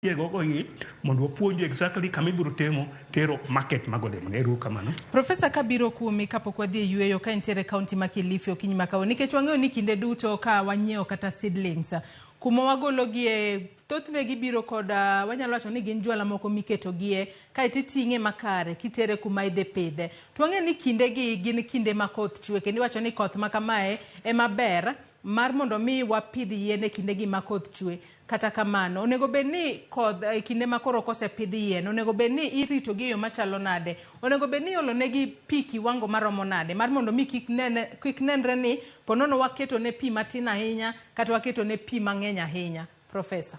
Go gi mondo wapuonju exactly kama ibiro temo tero market mag olemo. Ero kamano. Profesa, kabiro kuomi kapok wadhi e yueyo ka intiere kaunti ma Kilifi okinyi ma kawuono, nikech wang'eyo ni kinde duto ka wanyiewo kata seedlings kuma wagologie, thothne gibiro kod wanyalo wacho ni gin jwala moko miketogie kaeto iting'e makare kitere kuma idhi pidhe. To wang'eyo ni kindegi gin kinde ma koth chwe, kendo iwacho ni koth ma kamae ema ber mar mondo mi wapidh yien e kindegi ma koth chwe. Kata kamano, onego bed ni koth e kinde ma koro kosepidh yien, onego bed ni irito gi e yo machalo nade? Onego bed ni iolo negi pi kiwango maromo nade? Mar mondo mi kik nene, kik nenre ni ponono waketo ne pi matin ahinya kata waketo ne pi mang'eny ahinya. Profesa.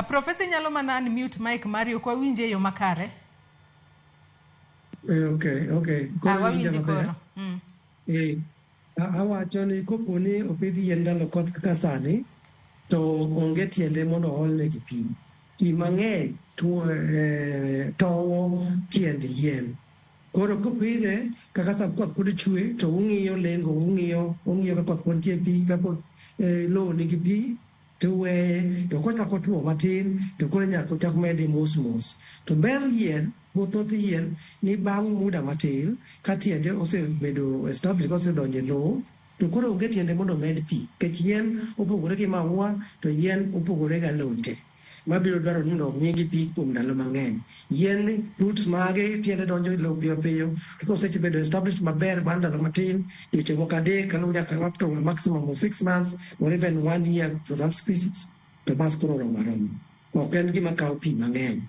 Profesa, inyalo mana unmute mic mari, ok wawinji e yo makare. Okay. Ah, Koro wawinji iwinja maber? koro. Awacho ni kopo ni opidh yien ndalo koth kaka sani, to onge tiende mondo oolnegi pi. Pi mang'eny towo tiend yien. Koro kopidhe kaka sa koth pod chwe to ung'iyo lengo, ung'iyo ka koth pod nitie pi, ka pod lowo nigi pi, to uweye. To kochako tuo matin, to koro nyaka uchak mede mos mos. To ber yien, thoth yien, ni bang' muda matin, ka tiende osebedo established, kosedonjo e lowo, to koro onge tiende mondo omed pi. Nikech yien opogore gi maua, to yien opogore gi alote mabiro dwaro ni mondo omigi pi kuom ndalo mang'eny. Yien roots mage tiende donjo e lowo piyo piyo, to kosebedo established maber bang' ndalo matin, dweche moko adek kata nyaka up to a maximum of 6 months or even 1 year for some species, to bas koro oromo aroma. Ok en gima kawo pi mang'eny.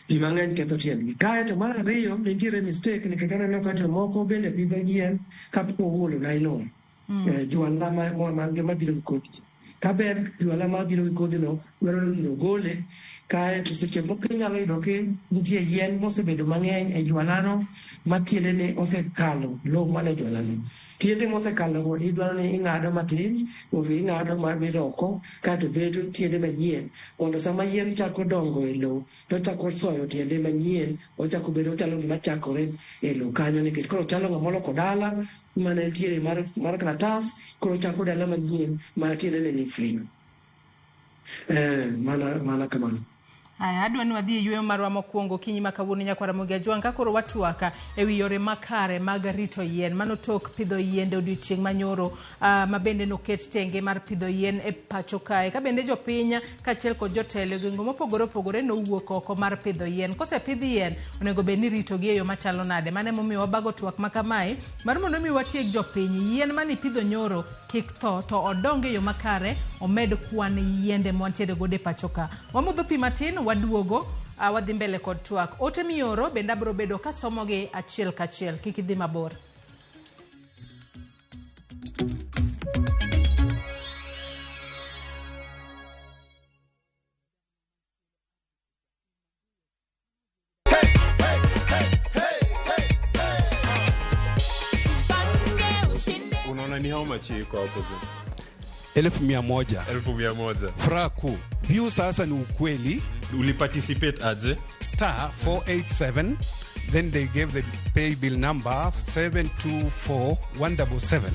Pi mang'eny ketho tiendgi. Kae to mar ariyo, nitiere mistake nikech aneno ka jomoko bende pidho yien kapok ogolo nylon. Jwala mabiro gi kodhi. Kaber jwala mabiro gi kodhi no dwaro ni mondo ogole, kae to seche moko inyalo yudo ki nitie yien mosebedo mang'eny e jwalano ma tiendene osekalo lowo man e jwalano. Tiende mosekalo go idwaro ni ing'ado matin, ing'ado miloko, kaeto bedo tiende manyien, mondo sama yien chako dongo e lowo, to ochako soyo tiende manyien, ochako bedo ochalo gima chakore e lowo kanyo, nikech koro ochalo ng'ama oloko dala mane nitiere mar kalatas, koro ochako dala manyien ma tiende ne ni free. Mana kamano. Aya, adwa ni wadhi e yueyo marwa mokwongo okinyi ma kawuono nyakwar Ramogi Ajwang', ka koro watwak e wi yore makare mag rito yien. Mano tok pidho yiende odiochieng' manyoro, ma bende noket tenge mar pidho yien e pacho kae. Ka bende jopiny kaachiel kod jotelo e gwenge mopogore opogore nowuok oko mar pidho yien. Kosepidh yien, onego bed ni iritogi e yo machalo nade? Mano emomiyo wabago twak ma kamae mar mondo mi watieg jopiny. Yien mane ipidho nyoro kik tho, to odong e yo makare, omed kwan yiende mwantiere godo e pacho ka. Wamodho pi matin, waduogo, wadhi mbele kod twak. Ote mioro bende abiro bedo kasomogi achiel kachiel, kik idhi mabor. Unaona ni how much iko hapo juu? 100,000. 100,000. Furaha kuu. View sasa ni ukweli. Uliparticipate aje? Star 487, then they gave the pay bill number 724177.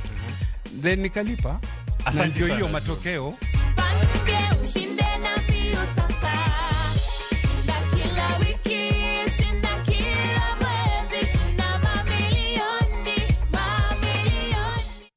Then nikalipa. Na Asante ndio hiyo sana. matokeo. Tupange ushinde na mbio sasa. Shinda kila wiki, shinda kila mwezi, shinda mamilioni, mamilioni.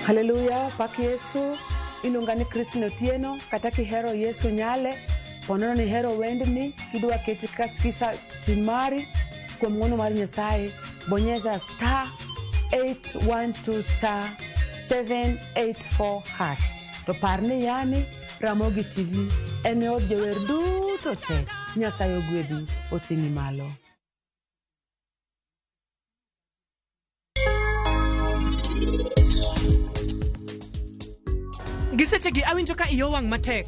Haleluya, pak Yesu. Iluonga ni Christine Otieno, kata kihero Yesu nyale, ponono ni hero wendni, kidwa keti kaka timari kuom ng'wono mar Nyasaye, bonyeza star 812 star 784 hash. To par ni yani Ramogi TV en e od jower duto te. Nyasaye ogwedhi, oting'i malo. Gi sechegi awinjo ka iya owang' matek.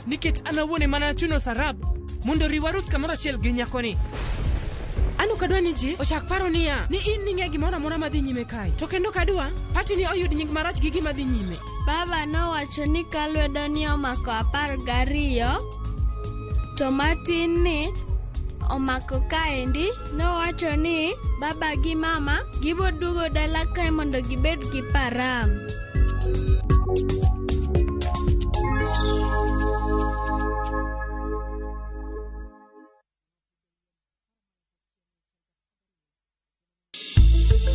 Nikech an awuon ema nachuno Sarab mondo oriw arus kamoro achiel gi nyakoni. An ok adwa ni ji ochak paro niya ni in ning'e gimoro amora madhi nyime kae. To kendo ok adwa pati ni oyud nying marach gi gima dhi nyime. Baba nowacho ni ka lwedoni omako 12 to matin ni omako kaendi. Nowacho ni baba gi mama gibo duogo dala kae mondo gibed gi param.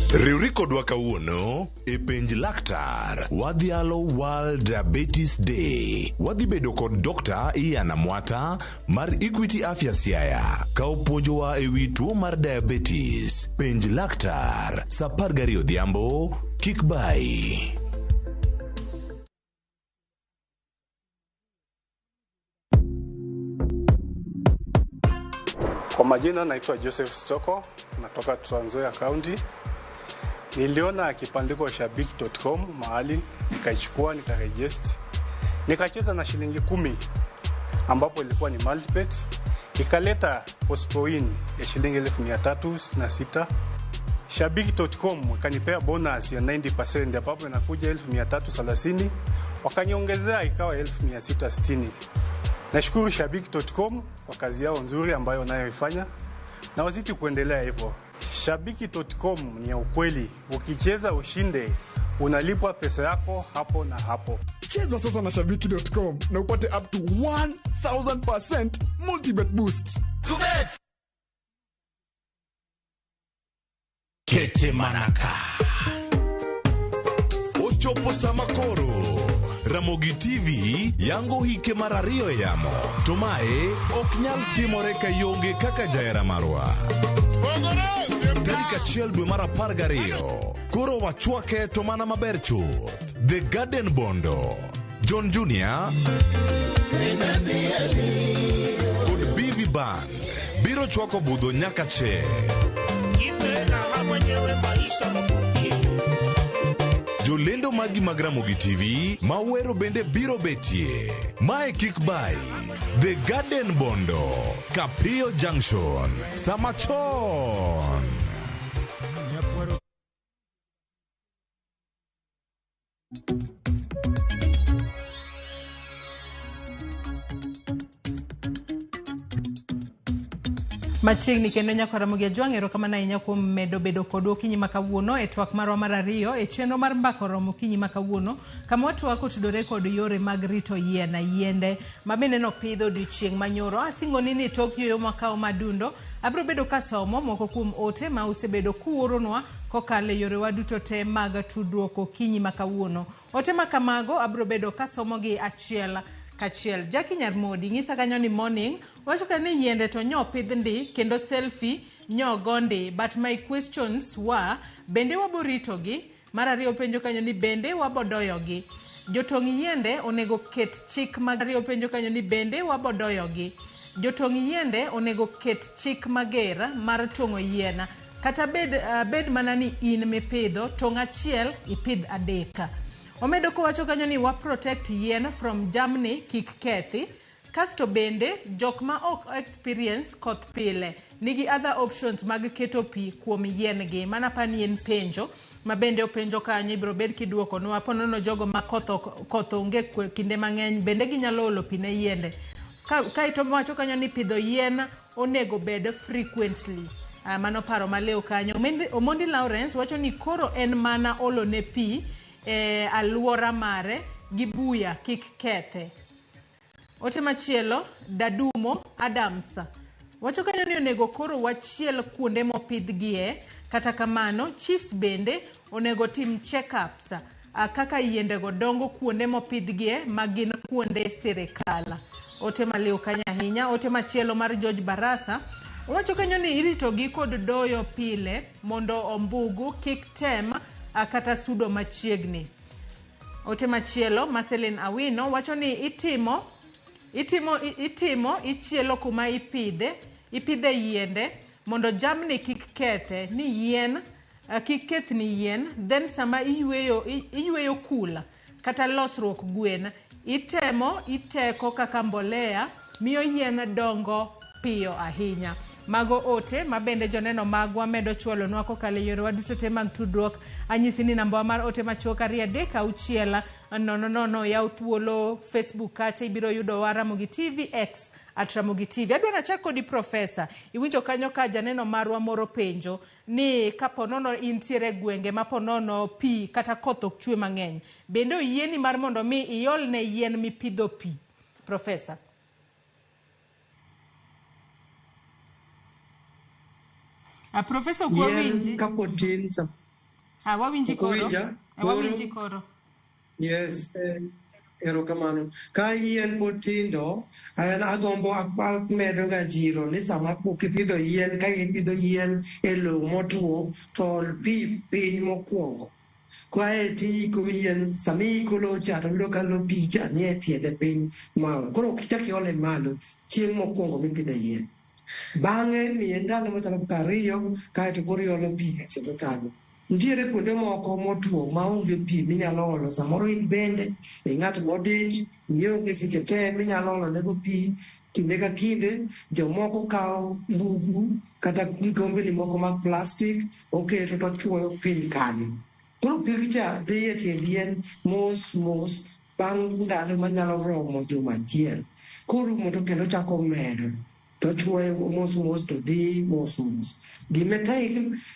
Riwri kodwa kawuono e penj laktar. Wadhialo World Diabetes Day. Wadhi bedo kod Dr. Ian Amwata mar Equity Afya Siaya ka opuonjowa e wi tuo mar diabetes. Penj laktar sa 12 odhiambo kik bayi. Kwa majina naitwa Joseph Stoko, natoka Trans Nzoia County. Niliona kibandiko shabiki.com mahali, nikaichukua nikaregister, nikacheza na shilingi 10 ambapo ilikuwa ni multibet, ikaleta postpoin ya shilingi 366,000. Shabiki.com ikanipea bonus ya 90% ambapo inakuja 330,000, wakaniongezea ikawa 660,000. Nashukuru Shabiki.com kwa kazi yao nzuri ambayo wanayoifanya na wazidi kuendelea hivyo. Shabiki.com ni ya ukweli, ukicheza ushinde, unalipwa pesa yako hapo na hapo. Cheza sasa na shabiki.com na upate up to 1000% multibet boost. Kete manaka. Ochopo sama koro. Ramogi TV yango hike mar ariyo e yamo. To mae ok nyal timore ka ionge kaka jahera marwa. Tarik 1 dwe mar 12. Koro wachwake to mana maber chuth. The Garden Bondo. John Junior kod BV Band biro chwako budho nyaka che. Jolendo magi mag Ramogi TV mawero bende biro betie. Mae kik bai. The Garden Bondo, Kapio Junction, sama chon. Machiegni kendo nyako Ramogi Ajwang', erokamano ahinya kuom medo bedo kodwa okinyi ma kawuono e twak marwa mar ariyo e chenro mar mbaka oromo okinyi ma kawuono, kama watwak otudore kod yore mag rito yien yiende ma bende nopidh odiochieng' manyoro. Asingoni ni tok yueyo mwakawo madundo, abiro bedo kasomo moko kuom ote ma usebedo kuoronwa kokalo e yorewa duto te mag tudruok okinyi ma kawuono. Ote ma kamago abiro bedo kasomogi achiel kachiel. Jackie Nyarmodi ng'isa kanyo ni morning, wacho ka ni yiende to nyo pidh ndi kendo selfie nyo go ndi, but my questions were bende wabo ritogi? Mar ariyo penjo kanyo ni bende wabo doyogi? Jotong' yiende onego ket chik mag ariyo penjo kanyo ni bende wabo doyogi? Jotong' yiende onego ket chik mager mar tong'o yien. Kata bed mana ni in mipidho, tong' achiel ipidh 3. Omedo kowacho kanyo ni wa protect yien from jamni kik kethi. Kasto bende jok ma ok experience koth pile nigi other options mag keto pi kuom yien gi. Mana pani en penjo ma bende openjo kanyo, ibiro bed kiduokonwa. Ponono jogo ma koth onge kinde mang'eny bende ginyalo olo pi ne yiende. Kaeto wacho kanyo ni pidho yien onego bed frequently. Mano paro malew kanyo. Omondi Lawrence wacho ni koro en mana olo ne pi e aluora mare gi buya kik kethe. Ote machielo, Dadumo Adams wacho kanyo ni onego koro wachiel kuonde mopidhgie. Kata kamano chiefs bende onego tim check-ups kaka yiendego dongo kuonde mopidhgie ma gin kuonde sirikal. Ote maliw kanyo ahinya. Ote machielo mar George Barasa wacho kanyo ni iritogi kod doyo pile mondo ombugu kik tem kata sudo machiegni. Ote machielo Marceline Awino wacho ni itimo ichielo kuma ipidhe yiende mondo jamni kik kethe ni yien, kik keth ni yien. Then sama iyweyo kula kata losruok gwen itemo iteko kaka mbolea miyo yien dongo piyo ahinya. Mago ote ma bende joneno magwa medo chwalonwa kokalo e yorewa duto te mag tudruok. Anyisi ni nambawa mar ote machuok 2 3 6 0 0 yaw thuolo Facebook kacha ibiro yudowa Ramogi TV X at Ramogi TV. Adwa nachak kodi Profesa. Iwinjo kanyo ka janeno marwa moro penjo ni kapo nono intiere e gwenge ma po nono pi kata koth ok chwe mang'eny, bende oyieni mar mondo mi iol ne yien mipidho pi? Profesa. Profesa ok wawinji. Yien kapod tin Wawinji Ok koro. uwinja? Wawinji koro. Yes, erokamano. Ka yien pod tindo, an agombo amedo ga jiro ni sama pok ipidho yien, ka ipidho yien e lowo motwo, to ol pi piny mokwongo. Kae tiiko yien, sama iiko lowo cha to iyudo ka lo pi cha nie tiende piny malo. Koro ok ichak iole malo chieng' mokwongo mipidho yien. Bang'e miye ndalo machalo kaka 2, kaeto koro iolo pi e tiende kanyo. Nitiere kuonde moko motwo maonge pi minyalo olo, samoro in bende e ng'at modich, ionge seche te minyalo olo nego pi kinde ka kinde. Jomoko kawo mbugu kata kikombeni moko mag plastic oketo to ochwoyo piny kanyo. Koro pigcha dhi e tiend yien mos mos bang' ndalo manyalo romo juma achiel. Korumo to kendo ochako omedo to ochwoyo mos mos to dhi mos mos. Gima tek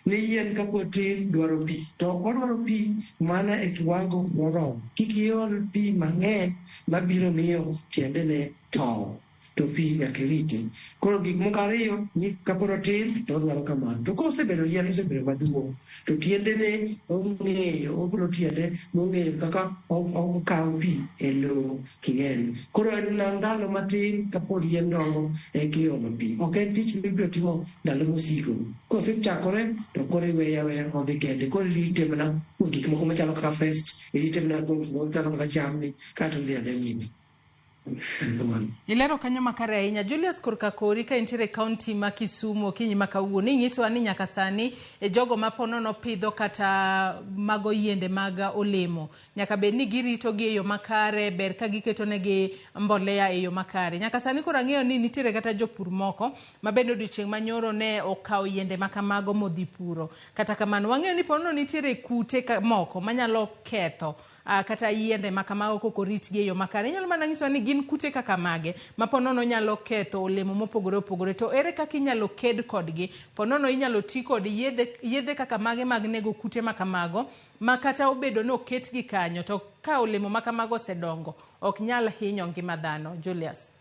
ni yien kapod tin dwaro pi, to odwaro pi mana e kiwango moromo. Kik iol pi mang'eny mabiro miyo tiendene tow, to pi nyaka irite. Koro gik moko ariyo ni kapod otin to odwaro kamano. To kosebedo yien osebedo maduong' to tiendene ong'eyo, ogolo tiende mong'eyo kaka okawo pi e lowo king'eny. Koro en ndalo matin kapod yien dongo eka iolo pi. Ok en tich mibiro timo ndalo mosiko. Kosechakore to koro iweye aweya odhi kende. Koro irite mana kuom gik moko machalo kaka pest, irite mana kuom gik moko machalo kaka jamni, kaeto odhi adhiya nyime. Erokamano. Ilero kanyo makare ahinya. Julius korka kori ka intiere e kaunti ma Kisumu okinyi ma kawuono, inyisowa ni nyaka sani e jogo ma po nono pidho kata mago yiende mag olemo, nyaka bed ni girito gi e yo makare, ber ka giketo negi mbolea e yo makare. Nyaka sani koro ang'eyo ni nitiere kata jopur moko ma bende odiochieng' manyoro ne okawo yiende ma kamago modhi puro. Kata kamano wang'eyo ni po nono nitiere kute moko manyalo ketho kata yiende ma kamago kok oritgi e yo makare. Inyalo mana nyisowa ni gin kute kaka mage ma po nono nyalo ketho olemo mopogore opogore, to ere kaka inyalo ked kodgi? Po nono inyalo ti kod yedhe kaka mage mag nego kute ma kamago ma kata obedo ni oketgi kanyo to ka olemo ma kamago osedongo ok nyal hinyo ngima dhano. Julius.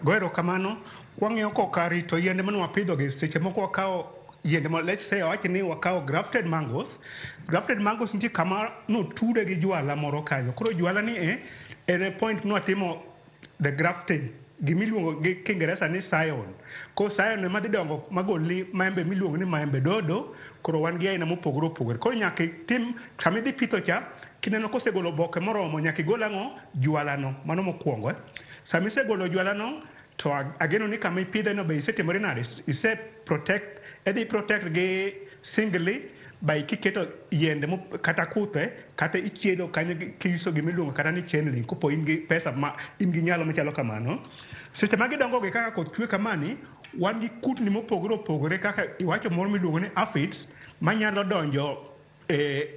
Go erokamano. Kwang'iyo koka rito yiende mane wapidhogi, seche moko wakawo yiende ma let's say awach ni wakawo grafted mangoes. Grafted mangoes nitie kama notude gi jwala moro kanyo. Koro jwala ni en e point nwatimo the grafting, gimiluongo gi Kiingereza ni scion. Koro scion ema dhi dongo magolni maembe miluongo ni maembe dodo. Koro wan gi aina mopogore opogore. Koro nyaka itim sama idhi pitho cha, kineno kosegolo oboke moromo, nyaka igol ang'o? Jwala no. Mano mokwongo. Sama isegolo jwala no, to ageno ni kama ipidhe no be isetimori nade? Ise protect, idhi protect gi singly by kiketo yiende kata kuthe, kata ichiedo kanyo kiuso gimiluongo kata ni chain link, kopo in gi pesa ma in gi nyalo machalo kamano. Seche ma gidongo gi kaka koth chwe kamani, wan gi kudni mopogore opogore kaka iwacho moro miluongo ni aphids manyalo donjo e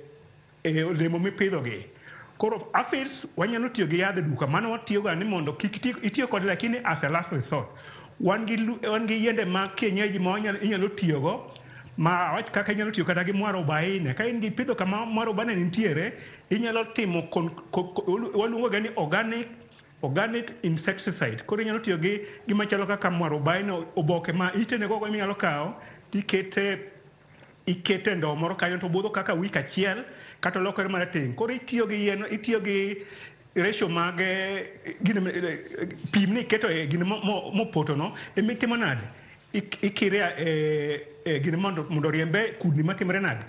olemo mipidho gi. Koro aphids wanyalo tiyo gi yadh e duka, mano watiyo ga ni mondo kik itiyo kode, lakini as a last resort. Wan gi yiende ma kienyeji ma inyalo tiyogo, ma awach kaka inyalo tiyo kata gi mwarobaini. Ka in gi pidho kama mwarobaini nitiere, inyalo timo waluongo ga ni organic insecticide. Koro inyalo tiyo gi gima chalo kaka mwarobaini, oboke ma itene gogo minyalo kawo tikete ikete ndoo moro kanyo to budho kaka wik achiel kata olokore marateng'. Koro itiyo gi yien, itiyo gi ratio mag gine pi miketo e gine mopoto no, emitimo nade? Ikire e gine mondo oriembe kudni matimore nade?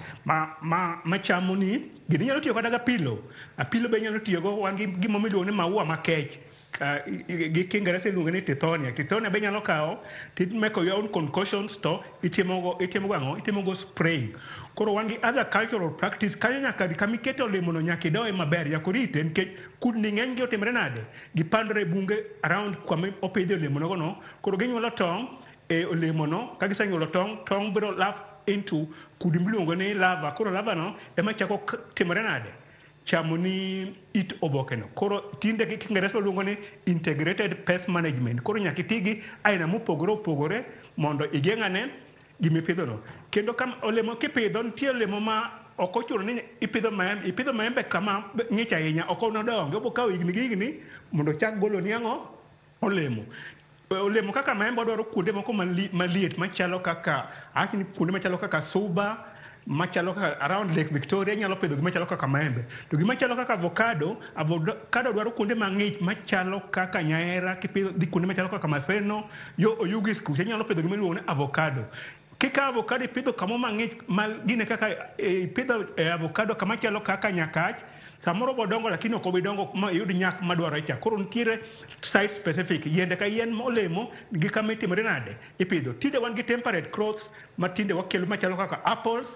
Machamo ni gini. Inyalo tiyo kata gi apilo. Apilo be inyalo tiyogo. Wan gi gima miluongo ni maua makech. Gi Kiingereza iluonge ni tithonia. Tithonia be inyalo kawo to imako your own concoctions to itimogo itimogo ang'o? Itimogo spraying. Koro wan gi other cultural practice kanyo nyaka kama ikete olemono nyaka idoye maber, nyaka orite nikech kudni ng'eny gi otimre nade? Gipandore e bunge around kama opidhe olemo nogono. Koro ginyuolo tong' e olemono, ka gisenyuolo tong', tong' biro lap into kudni miluongo ni larva. Koro larva no ema chako timore nade? Chamo ni it oboke no. Koro tinde gi Kiingereza luongo ni integrated pest management. Koro nyaka iti gi aina mopogore opogore mondo igeng' ane gimipidho no. Kendo kam olemo kipidho, nitie olemo ma ok ochuno ni ipidho maembe, ipidho maembe kama ng'ich ahinya, ok onodongi, obiro kawo higni gi higni mondo ochak golo ni ang'o? Olemo. Olemo kaka maembe odwaro kuonde moko maliet machalo kaka, awach ni kuonde machalo kaka Suba, machalo kaka around Lake Victoria, inyalo pidho gima chalo kaka maembe. To gima chalo kaka avocado, avocado dwaro kuonde mang'ich machalo kaka Nyaera, kipidho dhi kuonde machalo kaka Maseno, yo Oyugis kucha, inyalo pidho gima iluongo ni avocado. Kikawo avocado ipidho kamoro mang'ich ma gine kaka ipidho avocado kama chalo kaka Nyakach, samoro obo dongo lakini ok obi dongo ma iyud nyak madwarore cha. Koro nitiere site specific, yiende ka yien olemo gi kama itimore nade ipidho. Tinde wan gi temperate crops ma tinde wakelo machalo kaka apples,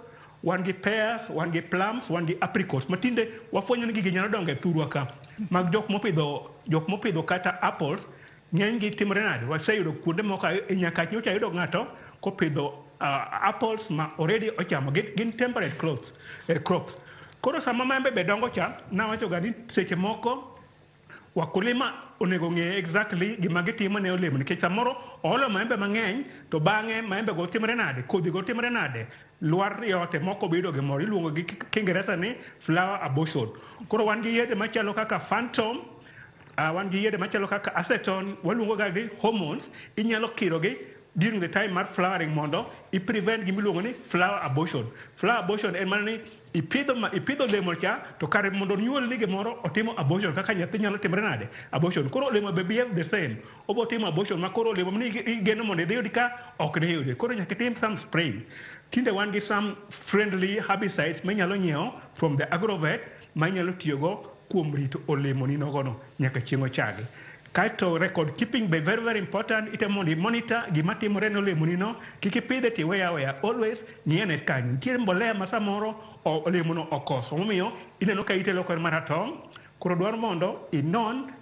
wan gi pears, wan gi plums, wan gi apricots ma tinde wafwenyo ni gigi nyalo dongo e thurwa ka. Mag jok mopidho, jok mopidho kata apples ng'eny gi timore nade? Waseyudo kuonde moko e Nyakach nyocha ayudo ng'ato kopidho apples ma already ochamo. Gin temperate crops. Koro sama maembe be dongo cha, nawacho ga ni seche moko wakulima onego ng'e exactly gima gitimo ne olemo nikech samoro oolo maembe mang'eny to bang'e maembe go timore nade? Kodhi go timore nade? Lwar yote moko bedo gimoro iluongo gi Kiingereza ni flower abortion. Koro wan gi yedhe machalo kaka Phantom, wan gi yedhe machalo kaka acetone, waluongo ga ni hormones, inyalo kiro gi during the time mar flowering mondo i prevent gima iluongo ni flower abortion. Flower abortion en mana ni ipidho ma, ipidho olemo cha to kare mondo onyuol ni gimoro otimo abortion kaka nyathi nyalo timore nade? Abortion. Koro olemo be behave the same. Obo timo abortion ma koro olemo ni igeno mondo idhi yud ka ok diyudi. Koro nyaka itim some spraying. Tinde wan gi some friendly herbicides minyalo nyiewo from the agrovet ma inyalo tiyogo kuom rito olemo ni nogono nyaka chieng' ochagi. Kaeto record keeping be very very important, itemo mondo i monitor gima timore ne olemo ni no, kik ipidhe tiweye aweya, always ng'iane kanyo. Nitiere mbolea ma samoro olemo no okoso, momiyo ineno ka ite lokore maratong', koro dwaro mondo inon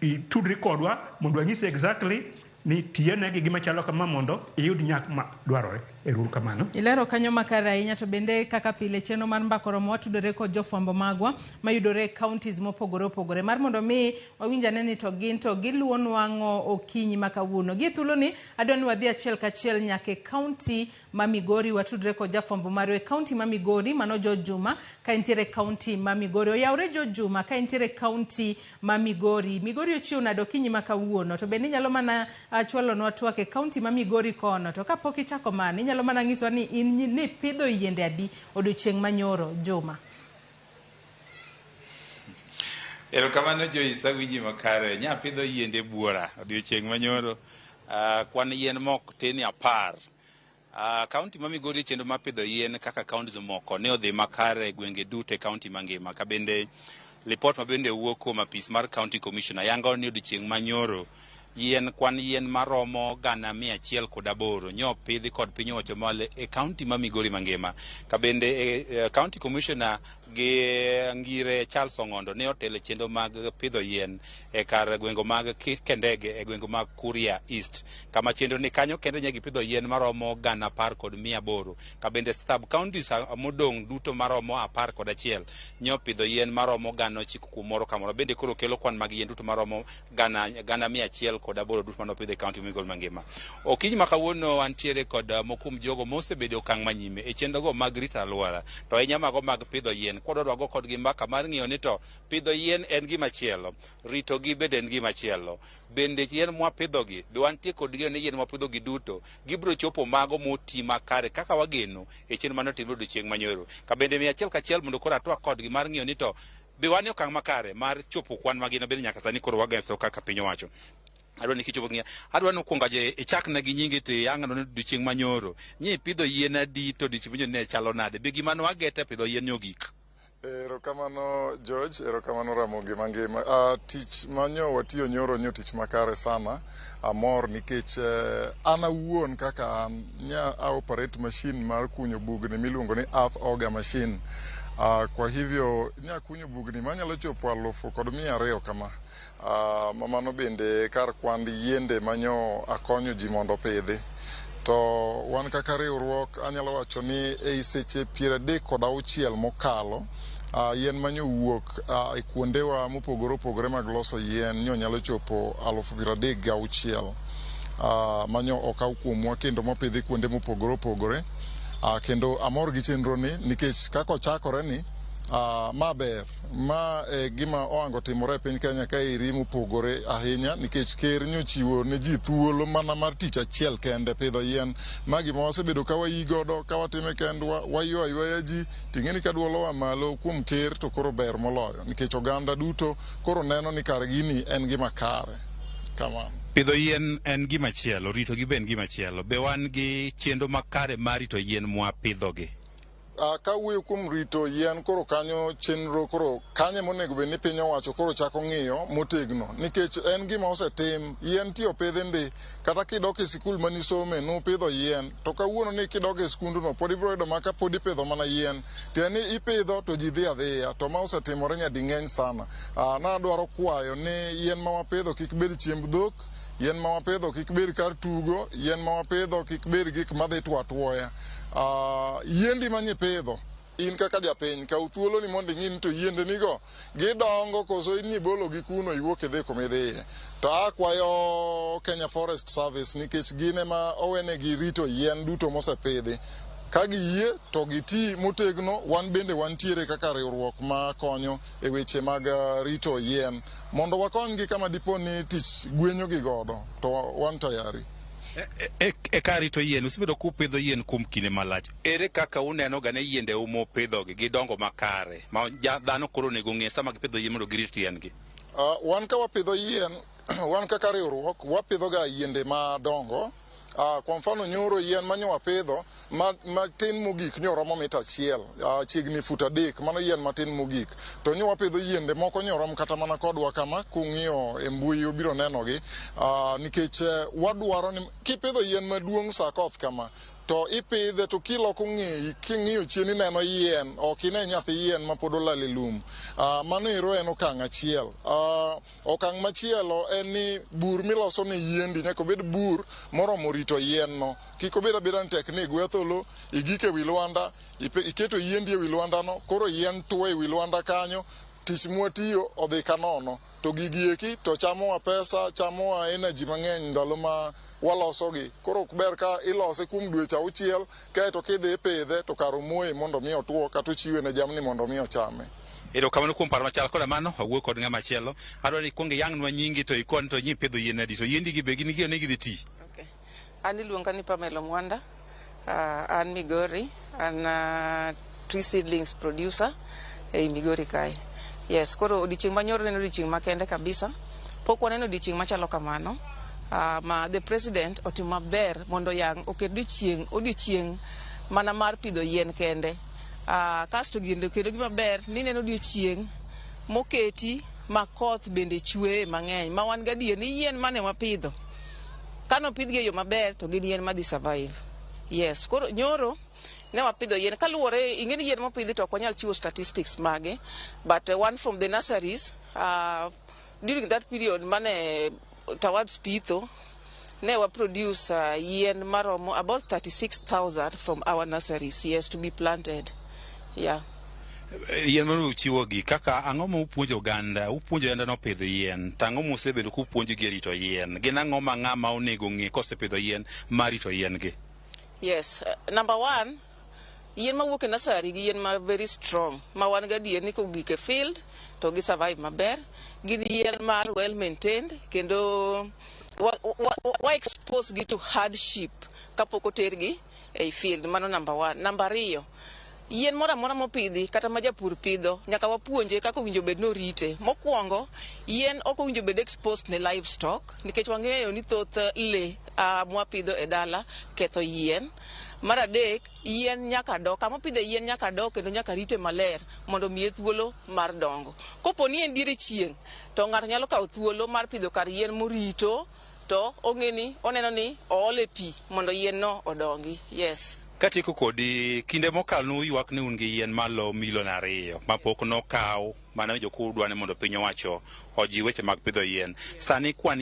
itudri kodwa mondo wanyisi exactly ni tiyane gi gima chalo kama mondo iyud nyak ma dwarore. Ero uru kamano. Ilero kanyo makare ahinya to bende kaka pile chenro mar Mbaka Oromo watudore kod jofwambo magwa mayudore e counties mopogore opogore mar mondo mi wawinj ane ni to gin to giluonwa ang'o okinyi ma kawuono. Gie thuoloni adwa ni wadhi achiel kachiel nyaka e county ma Migori watudre kod jafwambo marwa e county ma Migori mano George Juma ka entiere e county ma Migori. Oyawre George Juma ka entiere e county ma Migori. Migori ochiew nade okinyi ma kawuono? To bende inyalo mana chwalonwa twak e county ma Migori kono. To kapok ichako mano, inyalo mana nyiswa ni in ni pidho yiende adi odiochieng' manyoro, Juma? Erokamano Joyce, awinji makare. Nya pidho yiende buora odiochieng' manyoro. Kwan yien mok tin 10. Kaunti ma Migori chenro mar pidho yien kaka counties moko ne odhi makare e gwenge duto e kaunti mangima. Ka bende lipot ma bende wuok kuom apis mar county commissioner yango ni odiochieng' manyoro yien kwan yien maromo 108 nyo pidhi kod piny owacho malo e kaunti ma Migori mangima. Ka bende county commissioner gi ngire Charles Ong'ondo ne otelo e chenro mag pidho yien e kar gwengo mag Kendege e gwengo mag Kuria East, kama chenro ni kanyo kende ne gipidho yien maromo 10,800. Ka bende sub counties modong' duto maromo 11 nyo pidho yien maromo 900 kuom moro ka moro. Bende koro kelo kwan mag yien duto maromo 108 duto manopidho e kaunti Migori mangima. Okinyi ma kawuono wantiere kod moko kuom jogo mosebedo okang' manyime e chenrogo mag rito alwora, to ahinya mago mag pidho yien. Kwadwa wago kodgi mbaka mar ng'iyo ni to pidho yien en gima chielo, rito gi bende en gima chielo. Bende yien mwapidhogi, be wantie kod geno ni yien mwapidhogi duto gibiro chopo mago moti makare kaka wageno e chenro mane otimre odiochieng' manyoro. Ka bende 100 kachiel mondo koro atwak kodgi mar ng'iyo ni to be wan e okang' makare mar chopo kwan magino bende nyaka sani koro wageso kaka piny owacho. Adwa ni kichopo ng'iya, adwa ni okuongo aje ichakna gi nyingi to iyang'no ni odiochieng' manyoro. Nyi ipidho yien adi to odiochieng' manyoro ne chalo nade? Be gima nwageto e pidho yien ni ogik? Erokamano George, erokamano Ramogi mangima. Tich manyo watiyo nyoro nyo tich makare sana. Amor nikech an awuon kaka an nya a operate machine mar kunyo bugni miluongo ni earth auger machine. Kwa hivyo nya kunyo bugni manyalo chopo 1200 kama. Mano bende kar kwand yiende manyo akonyo ji mondo opidhi. To wan kaka riwruok anyalo wacho ni ei seche 36 mokalo yien manyo wuok e kuondewa mopogore opogore mag loso yien nyo nyalo chopo 36,000 manyo okaw kuomwa kendo mopidhi kuonde mopogore opogore. Kendo amor gi chenro ni nikech kaka ochakore ni ma ber ma gima oango timore e piny Kenya kaeri mopogore ahinya nikech ker nyochiwo ne ji thuolo mana mar tich achiel kende pidho yien. Ma gima wasebedo ka wayi godo ka watime kendwa waywa aywaya ji ting'e ni ka duol oa malo kuom ker to koro ber moloyo nikech oganda duto koro neno ni kar gini en gima kare. Kamano. Pidho yien en gima chielo, rito gi be en gima chielo. Be wan gi chenro makare mar rito yien mwapidhogi? Ka wuoyo kuom rito yien koro kanyo chenro koro kanye monego bed ni piny owacho koro chako ng'iyo motegno nikech en gima osetim. Yien ti opidhi ndi kata kidok e sikul manisome nupidho yien to kawuono ni kidok e skundno pod ibiro yudo maka pod ipidho mana yien. Tiende ni ipidho to ji dhi adhiya to ma osetimore nyading'eny sana. Nadwaro kwayo ni yien ma wapidho kik bed chiemb dhok, yien ma wapidho kik bed kar tugo, yien ma wapidho kik bed gik madhi two atwoya. Yiendi manyipidho in kaka japiny kaw thuoloni mondo ing'i ni to yiendenigo gidongo koso in nibolo gi kuno iwuok idhi kumidhiye. To akwayo Kenya Forest Service nikech gin ema owenegi rito yien duto mosepidhi. Ka giyie to giti motegno, wan bende wantiere kaka riwruok ma konyo e weche mag rito yien mondo wakonygi kama dipo ni tich gwenyogi godo to wan tayari. E kar rito yien, usebedo kupidho yien kuom kinde malach. Ere kaka uneno ga ne yiendeu mupidhogi gidongo makare ma dhano koro onego ng'e sama gipidho yien mondo girit yien gi? Wan ka wapidho yien, wan kaka riwruok wapidho ga yiende madongo. Kwa mfano nyoro yien manyo wapidho matin mogik nyo romo mita 1, chiegni fut 3, mano yien matin mogik. To nyo wapidho yiende moko nyo rom kata mana kodwa kama, kung'iyo e mbui ubiro nenogi, nikech wadwaro ni kipidho yien maduong' sa koth kama to ipidhe to kiloko ng'eyi king'iyo chien ineno yien, ok ine nyathi yien mapod olal e lum. Mano ero en okang' achiel. Okang' machielo en ni bur miloso ne yiendi nyaka obed bur moromo rito yien no. Kik obed abeda ni tek ni igwetho lo, igik e wi lwanda, iketo yiendi e wi lwanda no, koro yien tuo e wi lwanda kanyo, tich mwatiyo odhi kanono. To gigi eki to chamowa pesa, chamowa energy mang'eny ndalo ma walosogi. Koro ok ber ka ilose kuom dweche 6, kaeto kidhi ipidhe to kar omoye mondo mi otuo kata ochiwe ne jamni mondo mi ochame. Erokamano kuom paro machal koda mano, awuoyo kod ng'ama chielo. Adwaro ni ikuong iyangnwa nyingi to ikon to nyipidho yien adi to yiendi gi be gin gi gidhi ti. Okay. An iluonga ni Pamela Mwanda, an Migori, an tree seedlings producer ei Migori kae. Yes, koro odiochieng' manyoro en odiochieng' makende kabisa. Pok waneno odiochieng' machalo kamano. Ma the president otimo maber mondo yang' oket odiochieng' mana mar pidho yien kende. Kasto kendo gima ber ni neno odiochieng' moketi ma koth bende chweye mang'eny ma wan gadier ni yien mane wapidho kano pidhgi e yo maber to gin yien madhi survive. Yes, koro nyoro ne wapidho yien kaluwore ing'e ni yien mopidhi to ok wanyal chiwo statistics mage, but one from the nurseries during that period mane towards pitho ne wa produce yien maromo about 36,000 from our nurseries, yes, to be planted. Yeah. Yien mane uchiwogi kaka ang'o ma upuonjo oganda? Upuonjo oganda nopidho yien, to ang'o musebedo kupuonjogi e rito yien? Gin ang'o ma ng'ama onego ng'e kosepidho yien mar rito yien gi? Yes, number one, yien mawuok e nursery gi yien ma very strong ma wan gadier ni kogik e field to gi survive maber. Gin yien mar well maintained kendo wa expose gi to hardship kapok otergi ei field. Mano number one. Number 2, yien moro amora mopidhi kata ma japur pidho nyaka wapuonje kaka owinjo bed ni orite. Mokwongo, yien ok owinjo bed exposed ne livestock nikech wang'eyo ni thoth le mwapidho e dala ketho yien. Mar adek, yien nyaka do, kama opidhe yien nyaka do kendo nyaka rite maler mondo omiye thuolo mar dongo. Kopo ni en diere chieng', to ng'ato nyalo kawo thuolo mar pidho kar yien morito to ong'e ni oneno ni oole pi mondo yien no odongi. Yes. Katieko kodi, kinde mokalo nuywak ni un gi yien malo milion 2 mapok nokaw mane jokudwa ni mondo piny owacho oji weche mag pidho yien. Sani kwan